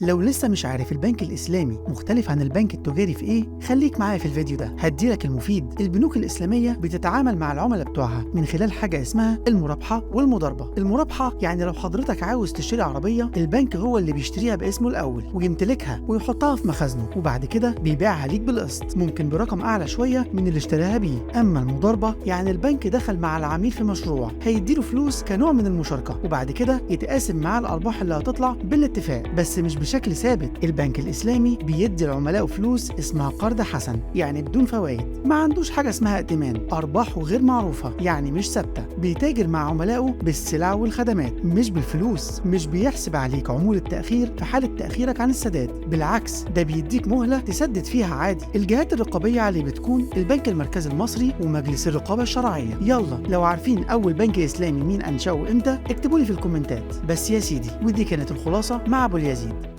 لو لسه مش عارف البنك الإسلامي مختلف عن البنك التجاري في إيه، خليك معايا في الفيديو ده هديلك المفيد. البنوك الإسلامية بتتعامل مع العملاء بتوعها من خلال حاجة اسمها المرابحة والمضاربة. المرابحة يعني لو حضرتك عاوز تشتري عربية، البنك هو اللي بيشتريها باسمه الأول ويمتلكها ويحطها في مخازنه، وبعد كده بيبيعها ليك بالقسط، ممكن برقم أعلى شوية من اللي اشتراها بيه. أما المضاربة يعني البنك دخل مع العميل في مشروع، هيديله فلوس كنوع من المشاركة، وبعد كده يتقاسم معاه الأرباح اللي هتطلع بالاتفاق، بس مش بشكل ثابت. البنك الإسلامي بيدي العملاء فلوس اسمها قرض حسن، يعني بدون فوائد، ما عندوش حاجة اسمها ائتمان، أرباحه غير معروفة يعني مش ثابتة، بيتاجر مع عملائه بالسلع والخدمات مش بالفلوس، مش بيحسب عليك عمولة تأخير في حالة تأخيرك عن السداد، بالعكس ده بيديك مهلة تسدد فيها عادي. الجهات الرقابية عليه بتكون البنك المركزي المصري ومجلس الرقابة الشرعية. يلا لو عارفين أول بنك إسلامي مين أنشأه إمتى اكتبوا لي في الكومنتات. بس يا سيدي، ودي كانت الخلاصة مع أبو اليزيد.